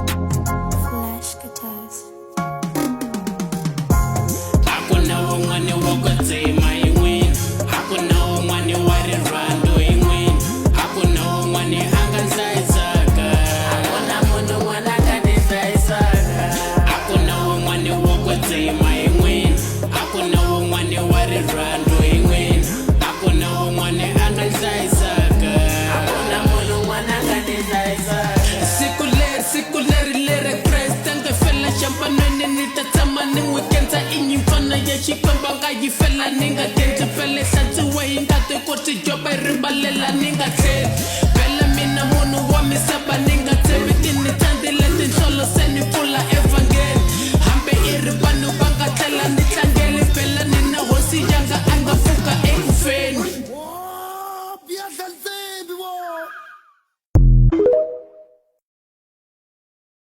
Flash Guitars. A ku na wun'wani wo kwetsima hi n'wina, a ku na wun'wani wa rirhandzu hi n'wina, a ku na wun'wani a nga nhlayisaka. A ku na munhu un'wana a nga ni hlayisaka. A ku na wun'wani wo kwetsima hi n'wina, a ku na wun'wani wa rirhandzu hi n'wina, a ku na wun'wani a nga nhlayisaka. A ku na munhu un'wana a nga ni hlayisaka. Siku leri, siku leri leri Kreste a nga fela xampanweni, ni ta tshama ni n'wi khensa. I nyimpfana ya Xikwembu a nga yi fela, ni nga khensi fele, hlantswiwe hi ngati ku swijoba yi rivalela, ni nga tlheli.